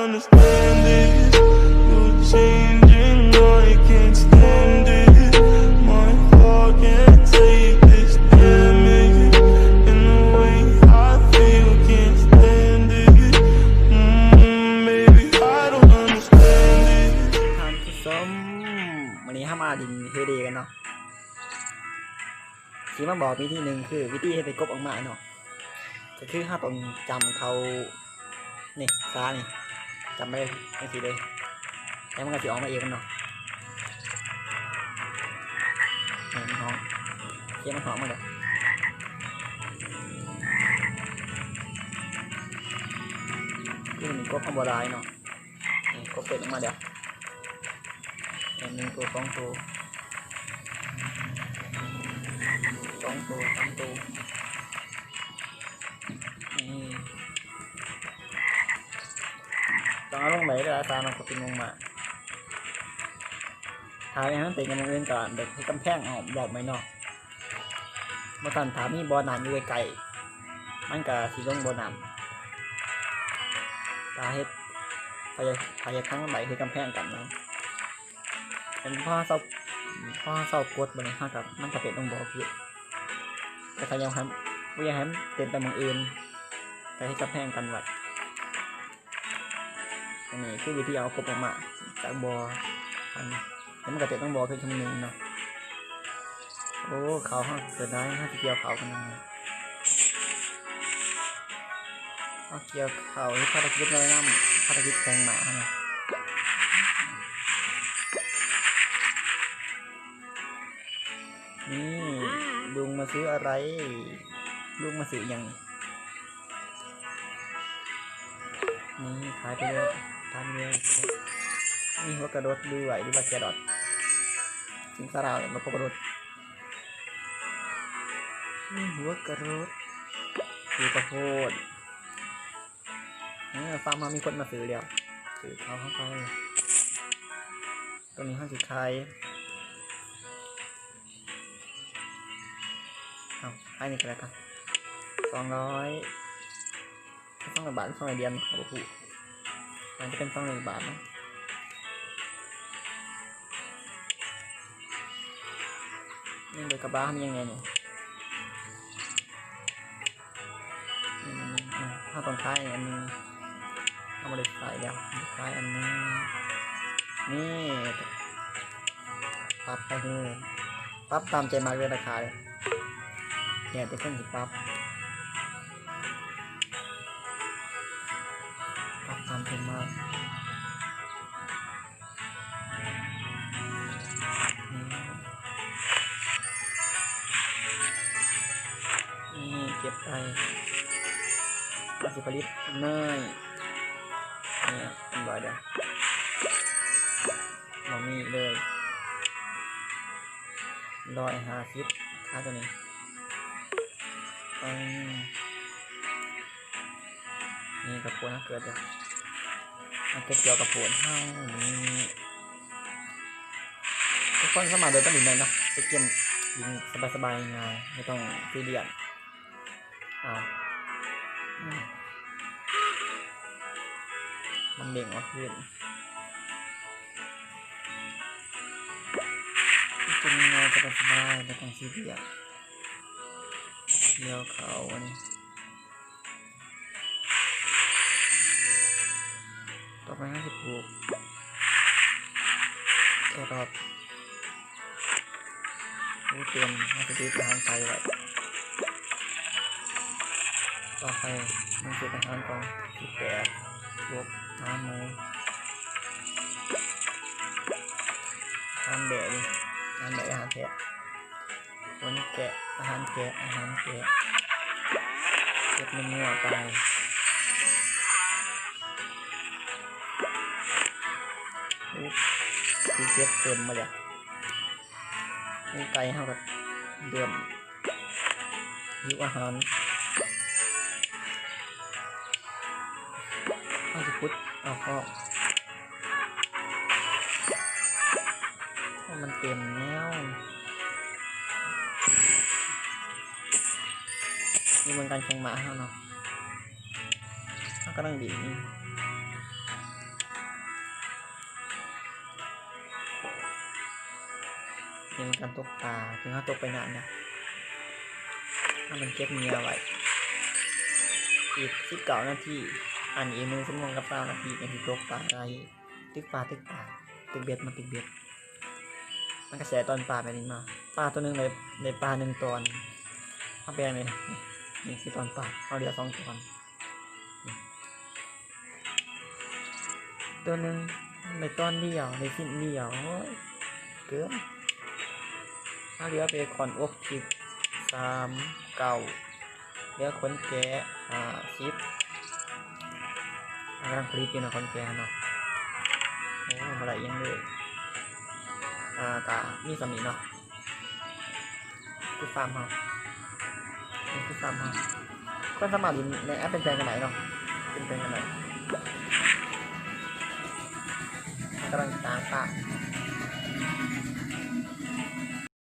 Understand this, you're changing, I can't stand it. My heart can't take this damage. In the way I feel, can't stand it. Mm, baby, I don't understand it. ທ່ານຜູ້ຊົມ, ມື້ນີ້ເຮົາມາຫຼິ້ນເຮເດກັນເນາະ. ຊິມາບອກວິທີໜຶ່ງ ຄືວິທີເຮັດໃຫ້ກົບອອກມາເນາະ, ກໍຄືເຮົາຕ້ອງຈ້ຳເຂົ້າ ນີ້ ສານີ້ ຈ້ຳໄປຈັ່ງຊີ້ເລີຍ ແລ້ວມັນກໍຊິອອກມາເອງເນາະ. ນີ້ມັນຮ້ອງ ສຽງມັນຮ້ອງມາແລ້ວ. ຄືມັນກົບເຮົາບໍ່ຫຼາຍເນາະ. ນີ້ ກົບເປັດອອກມາແລ້ວ ເຫັນໜຶ່ງໂຕ ສອງໂຕ ສອງໂຕ ສາມໂຕ. ນີ້ ຕ້ອງເອົາລົງໄວ້ເດີ ອາສາມັນກໍເປັນລົງມາ. ຖ້າໃຫ້ມັນເປັນກັບໝ່ອງອື່ນ ກໍແບບເຮັດກຳແພງອ້ອມລອບໄວ້ເນາະ. ບໍ່ຊັ້ນ ຖ້າມີບໍ່ນ້ຳຢູ່ໃກ້ໆ ມັນກໍຊິລົງບໍ່ນ້ຳ. ຖ້າເຮັດ ຖ້າຢາກ ຖ້າຢາກທາງໃດເຮັດກຳແພງກັນນະ, ເຫັນພໍເຮົາ ພໍເຮົາກົດບາດນີ້ ເຮົາກໍ ມັນກໍເປັນລົງບໍ່ຄືນ. ແຕ່ຖ້າຢາກໃຫ້ ບໍ່ຢາກໃຫ້ມັນເປັນແບບໝ່ອງອື່ນ ກໍເຮັດກຳແພງກັນໄວ້. ອັນນີ້ຄືວິທີເອົາກົບອອກມາຈາກບໍ່ ອັນ ແລ້ວມັນກໍເປັນຕ້ອງບໍ່ຄືຈຳນວນໜຶ່ງເນາະ. ໂອ້ ເຂົ້າເຮົາເສຍດາຍ ເຮົາຊິກ່ຽວເຂົ້າກັນນຳ. ເຮົາກ່ຽວເຂົ້າ ເຮັດພາລະກິດໄວ້ນຳ ພາລະກິດແຂ່ງມ້າເຮົານະ. ນີ້ ລຸງມາຊື້ອະໄລ? ລຸງມາຊື້ຫຍັງ? ນີ້ ຂາຍໄປເລີຍ ທານເລີຍ. ມີຫົວກະໂດດດ້ວຍ ຫຼືວ່າແຄຣອດ? ພາສາລາວເອີ້ນວ່າຫົວກະໂດດ. ມີຫົວກະໂດດ ປູກະໂພດ. ເອີ ຟາມເຮົາມີຄົນມາຊື້ແລ້ວ ຊື້ເຂົ້າເຮົາໄປ. ຕົວນີ້ເຮົາຊິຂາຍ ເອົາ ຂາຍນີ້ກໍໄດ້ກະ ສອງຮ້ອຍ ສອງຮ້ອຍບາດ ສອງຮ້ອຍຫຼຽນ ເຮົາບໍ່ຮູ້ ອາດຈະເປັນສອງຮ້ອຍບາດນະ. ຍັງເບີກະບາ ມີຫຍັງແດ່ນີ້? ອືມ ເຮົາຕ້ອງຂາຍອັນໜຶ່ງ ເຮົາບໍ່ໄດ້ໃຊ້ແລ້ວ ຂາຍອັນໜຶ່ງ. ນີ້ ປັບໄປເລີຍ ປັບຕາມໃຈມັກເລີຍ ລາຄາເລີຍ ແລ້ວແຕ່ຄົນຊິປັບ ປັບຕາມໃຈມັກ. ນີ້ ນີ້ເກັບໄປ ມັນຊິຜະລິດເນີຍ ນີ້ ເປັນຮ້ອຍເດີ້ ບໍ່ມີເລີຍ ຮ້ອຍຫ້າສິບ ຂາຍຕົວນີ້ ອືມ. ນີ້ກະໂພນເຮົາເກີດແລ້ວ ເຮົາເກັບກ່ຽວກະໂພນເຮົານີ້ ທຸກຄົນສາມາດເດີນຕາມດິນໄດ້ເນາະ ເປັນເກມຫຼິ້ນສະບາຍໆ ງ່າຍໆ ບໍ່ຕ້ອງຊີຣຽສ. ອ້າວ ອືມ ມັນເດ້ງອອກຄືນ ເປັນງ່າຍໆ ສະບາຍໆ ບໍ່ຕ້ອງຊີຣຽສ. ກ່ຽວເຂົ້າອັນນີ້ ຕໍ່ໄປເຮົາຊິປູກແຄຣອດ ໂອ້ ເຕັມ ເຮົາຊິເກັບອາຫານໄກ່ໄວ້ ຕໍ່ໄປເຮົາເກັບອາຫານກ່ອນ ສິບແປດ ບົວກອາຫານໝູ ອາຫານແບ້ ອາຫານແບ້ ອາຫານແພະ ຄົນແກະ ອາຫານແກະ ອາຫານແກະ ເກັບນົວໆ ໄປ ໂອ້ ຊິເກັບເຕັມມາແລ້ວ ໂອ້ ໄກ່ເຮົາກໍເລີ່ມຫິວອາຫານ ເຮົາຊິຂຸດເອົາຄອກ ໂອ້ ມັນເຕັມແລ້ວ ນີ້ເບິ່ງການແຂ່ງມ້າເຮົາເນາະ ເຮົາກຳລັງດິ້ນ ເປັນການຕົກປາ ເຖິງເຮົາຕົກໄປນານນະ ເຮົາມັນເກັບເຫຍື່ອໄວ້ ອີກສິບເກົ້ານາທີ ອັນ ອີກໜຶ່ງຊົ່ວໂມງກັບຊາວນາທີ ຈັ່ງຊິຕົກປາໄດ້ ຕຶກປາ ຕຶກປາ ຕຶກເບັດ ມາຕຶກເບັດ ມັນກະຊິໄດ້ຕອນປາແບບນີ້ເນາະ ປາໂຕໜຶ່ງໄດ້ ໄດ້ປາໜຶ່ງຕອນ ເຮົາແບ່ງເລີຍ ນີ້ຄືຕອນປາ ເຮົາເຫຼືອສອງຕອນ ໂຕໜຶ່ງໄດ້ຕອນດຽວ ໄດ້ຊິ້ນດຽວ ໂອ້ຍ ເກີນ ເຮົາເຫຼືອເບຄອນອົບສິບ ສາມ ເກົ້າ ເຫຼືອຂົນແກະ ຫ້າ ສິບ ກຳລັງຜະລິດຢູ່ນະ ຂົນແກະເນາະ ໂອ້ ບໍ່ໄດ້ຫຍັງເລີຍ ອ່າ ກະມີສ່ຳນີ້ເນາະ ຄືຟາມເຮົາ ນີ້ຄືຟາມເຮົາ ເພິ່ນສາມາດຫຼິ້ນໃນແອັບເປັນແຟນກັນໄດ້ເນາະ ເປັນແຟນກັນໄດ້ ກຳລັງສ້າງພາບ